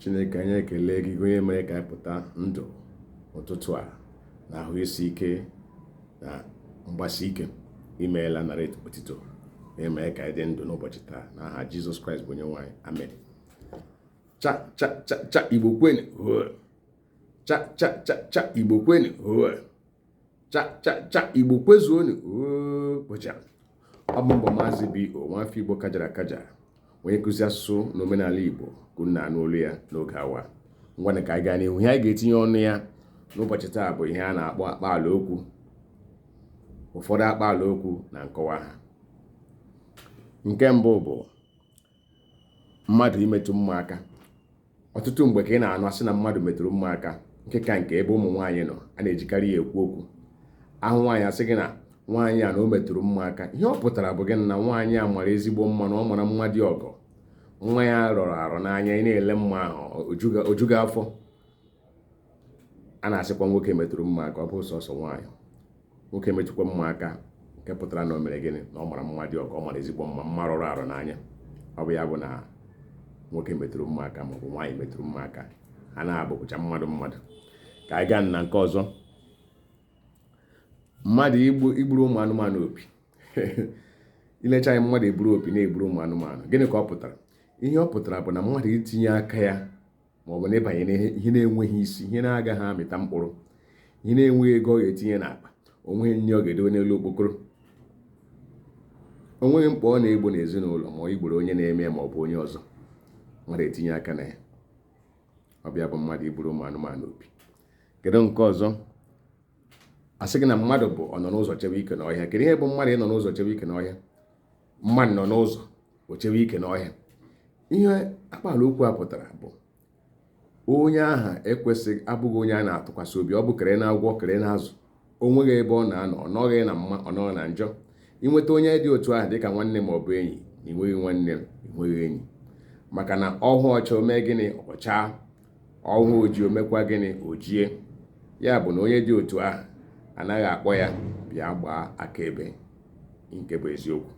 Chineke, anyị ekele gị, onye mere ka anyị pụta ndụ ụtụtụ a na ahụ isi ike na mgbasi ike. Imeela, nara otito, onye mere ka anyị dị ndụ n'ụbọchị taa. N'aha Jizọs Kraịst bụ onye nwe anyị, amen. Cha cha cha cha, Igbo kwenu! Cha cha cha cha, Igbo kwenu! Cha cha cha, Igbo kwezuonu! Kpocha ọ bụ mbọ Maazị B.O. nwafọ Igbo kajara akaja, onye nkụzi asụsụ na omenala Igbo, ka unu na-anụ olu ya n'oge awa. Ngwanụ, ka anyị gaa n'ihu. Ihe anyị ga-etinye ọnụ ya n'ụbọchị taa bụ ihe a na-akpọ akpaala okwu, ụfọdụ akpaala okwu na nkọwa ha. Nke mbụ bụ mmadụ imetụ mma aka. Ọtụtụ mgbe ka ị na-anụ asị na mmadụ metụrụ mma aka, nke ka nke ebe ụmụ nwaanyị nọ, a na-ejikarị ya ekwu okwu. Ahụ nwaanyị, asị gị na nwaanyị a na o metụrụ mma aka. Ihe ọ pụtara bụ gị na nwaanyị a mara ezigbo mma, na ọ mara mma dị ọgọ, nwa ya rọrọ arọ n'anya. Ị na-ele mma ahụ, ojugo afọ. A na-asịkwa nwoke metụrụ mma aka, ọ bụ sọsọ nwaanyị. Nwoke metụkwa mma aka, nke pụtara na o mere gịnị? Na ọ mara mma dị ọgọ, ọ mara ezigbo mma, mma rọrọ arọ n'anya. Ọ bụ ya bụ na nwoke metụrụ mma aka maọbụ nwaanyị metụrụ mma aka, ha na-abụbụcha mmadụ mmadụ. Ka anyị gaa na nke ọzọ, mmadụ igburu ụmụ anụmanụ opi. Ilecha anya, mmadụ eburu opi na-egburu ụmụ anụmanụ, gịnị ka ọ pụtara? Ihe ọ pụtara bụ na mmadụ itinye aka ya maọbụ na ịbanye n'ihe na-enweghị isi, ihe na-agaghị amịta mkpụrụ, ihe na-enweghị ego ọ ga-etinye n'akpa, onweghị nri ọ ga-edobe n'elu okpokoro, onweghị mkpa ọ na-egbo n'ezinụlọ, ma ọ igboro onye na-eme ma ọ bụ onye ọzọ, mmadụ etinye aka na ya. Ọ bịa bụ mmadụ igburu ụmụ anụmanụ opi. Kedu nke ọzọ? Asị gị na mmadụ bụ ọ nọ n'ụzọ chebe ike n'ọhịa. Kedu ihe bụ mmadụ ịnọ n'ụzọ chebe ike n'ọhịa? Mmadụ nọ n'ụzọ, o chebe ike n'ọhịa. Ihe akpaala okwu a pụtara bụ onye ahụ ekwesịghị, abụghị onye a na-atụkwasị obi. Ọ bụ kere na agwọ, kere na azụ, o nweghị ebe ọ na-anọ, ọ nọghị na mma, ọ nọghị na njọ. Inweta onye dị otu ahụ dịka nwanne ma ọ bụ enyi, ị nweghị nwanne, ị nweghị enyi, maka na ọhụ ọcha o mee gịnị? Ọcha. Ọhụ oji omekwa gịnị? Ojie. Ya bụ na onye dị otu ahụ anaghị akpọ ya bịa gbaa akaebe nke bụ eziokwu.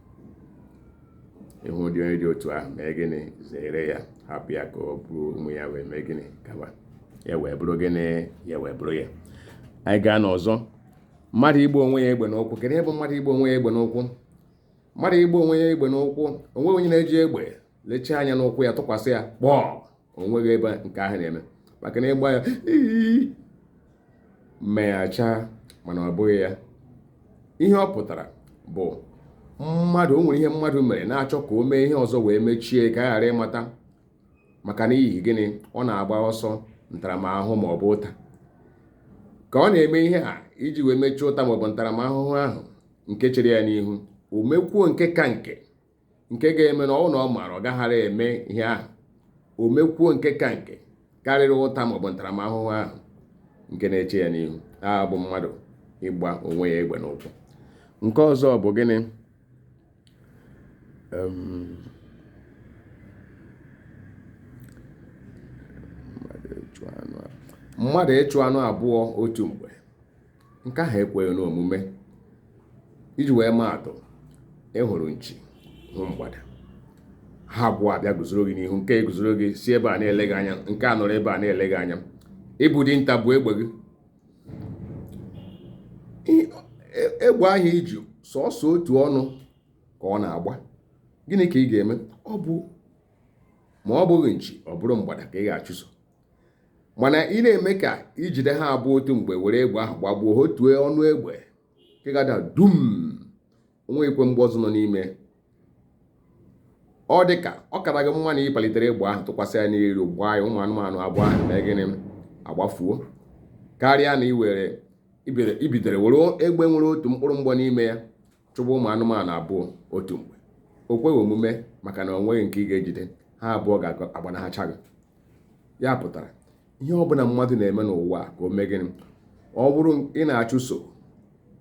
Ịhụ ụdị onye dị otu ahụ, mee gịnị? Zere ya, hapụ ya ka ọ bụrụ ụmụ ya wee mee gịnị? Gaba ya wee bụrụ gịnị? Ya wee bụrụ ya. Anyị gaa n'ọzọ, mmadụ igbu onwe ya egbe n'ụkwụ. Kedu ihe bụ mmadụ igbu onwe ya egbe n'ụkwụ? Mmadụ igbu onwe ya egbe n'ụkwụ, onweghị onye na-eji egbe lechaa anya n'ụkwụ ya tụkwasị ya kpọọ. Onweghị ebe nke ahụ na-eme, maka na ịgba ya meghacha, mana ọ bụghị ya. Ihe ọ pụtara bụ mmadụ, o nwere ihe mmadụ mere na-achọ ka o mee ihe ọzọ wee mechie ka a ghara ịmata, maka na ihi gịnị? Ọ na-agba ọsọ ntaramahụhụ ma ọ bụ ụta. Ka ọ na-eme ihe a iji wee mechie ụta ma ọ bụ ntaramahụhụ ahụ nke chere ya n'ihu, o mekwuo nke ka nke ga-eme na ọ na ọ maara ọ gaghara eme ihe ahụ, o mekwuo nke ka nke karịrị ụta maọbụ ntaramahụhụ ahụ nke na-eche ya n'ihu. A bụ mmadụ ịgba onwe ya egbe n'ụkwụ. Nke ọzọ bụ gịnị? Mmadụ ịchụ anụ abụọ otu mgbe. Nke ahụ ekweghị n'omume. Iji wee maa atụ, ị hụrụ nchi, hụ mgbada, ha abụọ abịa guzoro gị n'ihu. Nke guzoro gị si ebe a na-ele gị anya, nke a nọrọ ebe a na-ele gị anya. Ịbụ dinta, bụ egbe gị, egbe ahụ iji sọọsọ otu ọnụ ka ọ na-agba. Gịnị ka ị ga-eme? Ọ bụ ma ọ bụghị nchi, ọ bụrụ mgbada ka ị ga-achụso. Mana ị na-eme ka ijide ha abụọ otu mgbe, were egbe ahụ gbagbuo ha otu ọnụ egbe nke ga-ada dum, onweghịkwe mgbe ọzọ nọ n'ime. Ọ dị ka ọ kara gị mma na ị palitere egbe ahụ, tụkwasị ya n'elu, gbaa ya, ụmụ anụmanụ abụọ ahụ mee gịnị? Agbafuo, karịa na ị were ibidoro were egbe nwere otu mkpụrụ mgbọ n'ime ya chụba ụmụ anụmanụ abụọ otu mgbe. O kweghị omume, maka na o nweghị nke ị ga-ejide, ha abụọ ga-agbanahacha gị. Ya pụtara ihe ọbụla mmadụ na-eme n'ụwa, ka o mee gịnị? Ọ bụrụ ị na-achụso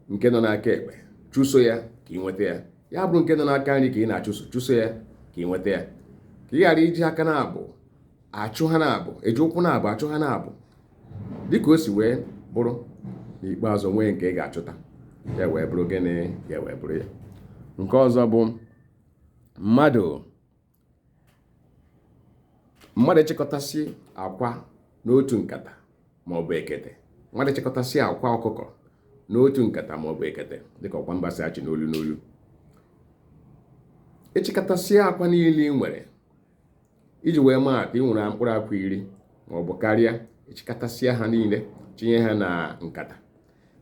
nke nọ n'aka ekpe, chụso ya ka ị nweta ya. Ya bụrụ nke nọ n'aka nri ka ị na-achụso, chụso ya ka ị nweta ya, ka ị ghara iji aka na-abụ achụ ha na-abụ, eji ụkwụ na-abụ achụ ha na-abụ, dịka o si wee bụrụ n'ikpeazụ nwee nke ị ga-achụta, ya wee bụrụ gịnị? Ya wee bụrụ ya. Nke ọzọ bụ mmadụ Mmadụ ịchịkọtasị akwa n'otu nkata maọbụ ekete, mmadụ ịchịkọtasị akwa ọkụkọ n'otu nkata maọbụ ekete, dịka ọkwa mba si achị n'olu n'olu, ịchịkọtasị akwa niile ị nwere iji wee maa atụ, ị nwere mkpụrụ akwa 10 maọbụ karịa, ịchịkọtasịa ha niile tinye ha na nkata.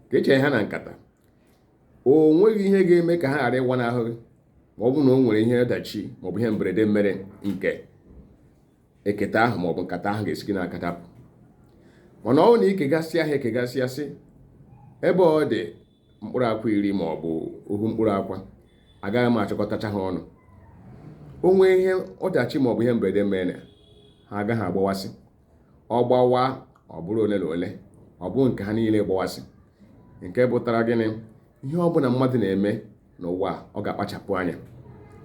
Ka echinye ha na nkata, o nweghị ihe ga-eme ka ha ghara ịwa n'ahụ gị ma ọ bụrụ na o nwere ihe ọdachi maọbụ ihe mberede mere nke ekete ahụ maọbụ nkata ahụ ga-esi gị n'aka dapụ. Mana ọ bụrụ na ikegasịa ha ekegasịa, sị ebe ọ dị mkpụrụ akwa 10 maọbụ ohu mkpụrụ akwa, agaghị m achịkọtacha ha ọnụ, o nwee ihe ọdachi maọbụ ihe mberede mere, ha agaghị agbawasị. Ọ gbawa, ọ bụrụ ole na ole, ọ bụghị nke ha niile gbawasị. Nke pụtara gịnị? Ihe ọ bụla mmadụ na-eme n'ụwa, ọ ga-akpachapụ anya.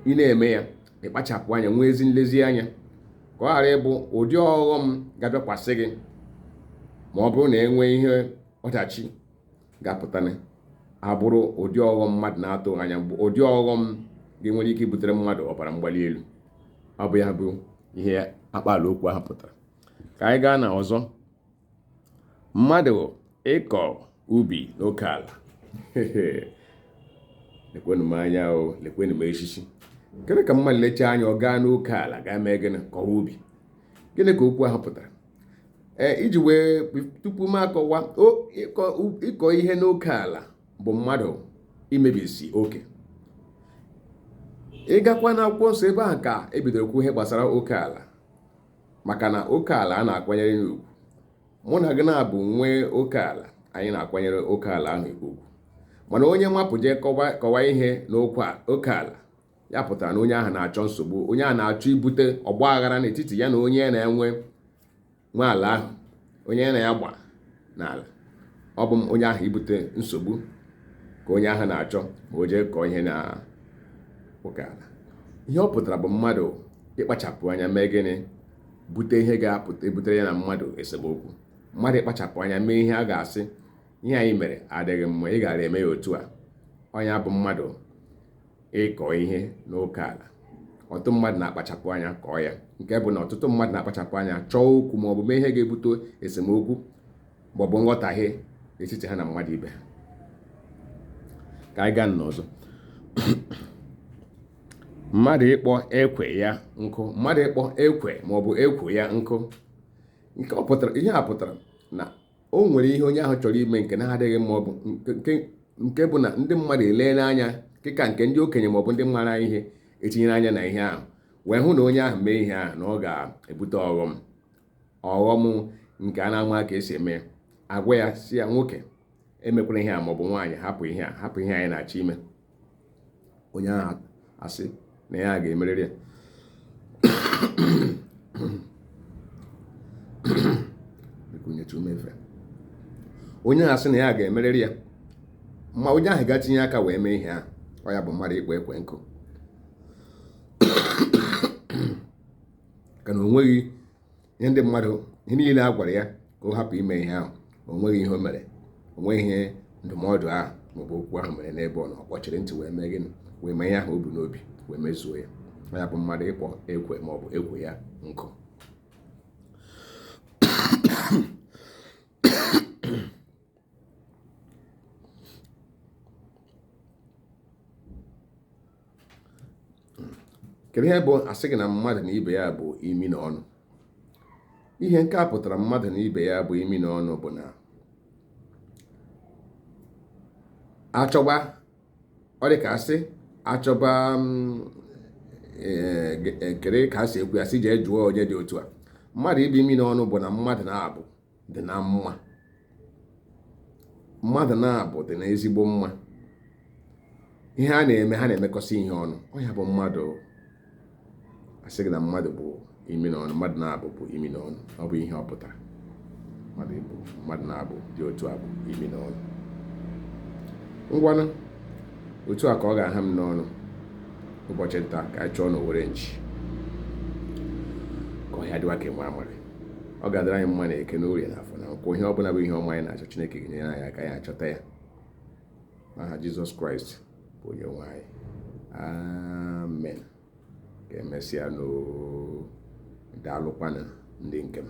Ị na-eme ya, ịkpachapụ anya, nwee ezi nlezianya, ka ọ ghara ịbụ ụdị ọghọm ga-abịakwasị gị ma ọ bụrụ na e nwee ihe ọdachi ga-apụtana, abụrụ ụdị ọghọm mmadụ na-atụghị anya, bụ ụdị ọghọm ga-enwere ike ibutere mmadụ ọbara mgbali elu. Ọ bụ ya bụ ihe akpaala okwu ahụ pụtara. Ka anyị gaa na ọzọ. Mmadụ ịkọ ubi n'oke ala. Lekwenụ m anya o, lekwenụ m eshishi. Kedu ka mmadụ lechaa anya, ọ gaa n'oke ala gaa mee gịnị? Kọwa ubi. Gịnị ka okwu ahụ pụtara? Ee, iji wee tupu m akọwa, ịkọ ihe n'oke ala bụ mmadụ imebisi oke. Ịgakwa n'akwụkwọ nsọ, ebe ahụ ka ebidoro kwu ihe gbasara oke ala, maka na oke ala a na-akwanyere ya ugwu. Mụ na gị na-abụ nwee oke ala, anyị na-akwanyere oke ala ahụ ugwu. Mana onye mapụ jee kọwa ihe n'oke ala ya, pụtara na onye ahụ na-achọ nsogbu, onye ahụ na-achọ ibute ọgba aghara n'etiti ya na onye na-enwe nwe ala ahụ, onye na ya gba n'ala. Ọ bụ onye ahụ ibute nsogbu ka onye ahụ na-achọ ma o jee kọọ ihe na oke ala. Ihe ọ pụtara bụ mmadụ ịkpachapụ anya mee gịnị? Bute ihe ga-apụta ebutere ya na mmadụ esemokwu. Mmadụ ịkpachapụ anya mee ihe a ga-asị ihe anyị mere adịghị mma, ị gara eme ya otu a. Ọnya bụ mmadụ ịkọ ihe n'oke ala. Ọtụtụ mmadụ na-akpachapụ anya kọọ ya, nke bụ na ọtụtụ mmadụ na-akpachapụ anya chọọ okwu ma ọ bụ mee ihe ga-ebute esemokwu ma ọ bụ nghọtahie n'etiti ha na mmadụ ibe ha. Ka anyị gaa n'ọzọ. Mmadụ ịkpọ ekwe ya nkụ. Mmadụ ịkpọ ekwe ma ọ bụ ekwo ya nkụ. Nke ọ pụtara, ihe a pụtara na o nwere ihe onye ahụ chọrọ ime nke na-adịghị mma, ọ bụ nke bụ na ndị mmadụ eleela anya, dịka nke ndị okenye maọbụ ndị mara ihe etinyere anya na ihe ahụ, wee hụ na onye ahụ mee ihe ahụ na ọ ga-ebute ọghọm, ọghọm nke a na-ama ka esi eme. Agwa ya, si ya, nwoke, emekwara ihe a, maọbụ nwaanyị, hapụ ihe a, hapụ ihe anyị na-achọ ime. Onye ahụ asị na ya ga-emerịrị ya. Onye ahụ asị na ya ga-emerịrị ya, ma onye ahụ ga-etinye aka wee mee ihe ahụ. Ọ ya bụ mmadụ ịkpọ ekwe nkụ, ka na o nweghị ihe ndị mmadụ, ihe niile a gwara ya ka ọ hapụ ime ihe ahụ, o nweghị ihe o mere, o nweghị ihe ndụmọdụ ahụ maọbụ okwu ahụ mere n'ebe ọ nọ. Ọ kpọchiri ntị wee mee gịnị? Wee mee ihe ahụ o bu n'obi wee mezuo ya. Ya bụ mmadụ ịkpọ ekwe maọbụ ekwo ya nkụ. Kedu ihe bụ asị gị na mmadụ na ibe ya bụ imi na ọnụ? Ihe nke a pụtara, mmadụ na ibe ya bụ imi na ọnụ, bụ na achọba, ọ dị ka asị achọba, kere ka a si ekwu ya, sị jee jụọ onye dị otu a. Mmadụ ịbụ imi na ọnụ bụ na mmadụ na-abụ dị na mma, mmadụ na-abụ dị na ezigbo mma. Ihe a na-eme, ha na-emekọsị ihe ọnụ. Ọ ya bụ mmadụ asị gị na mmadụ bụ imi na ọnụ, mmadụ na-abụ bụ imi na ọnụ. Ọ bụ ihe ọ pụtara. Mmadụ bụ mmadụ na-abụ dị otu a bụ imi na ọnụ. Ngwanụ, otu a ka ọ ga-aha m n'ọnụ ụbọchị nta. Ka anyị chọọ n'Owere nchi ka ọhịa dịwa ka enwe amaghị. Ọ ga-adịrị anyị mma na Eke na Orie na Afọ na Nkwọ. Ihe ọbụla bụ ihe ọma anyị na-achọ, Chineke ga-enyere anyị aka ya achọta ya, n'aha Jizọs Kraịst bụ onye nwe anyị. Amen. Ka emesịa n'o. Daalụkwanụ, ndị nke m.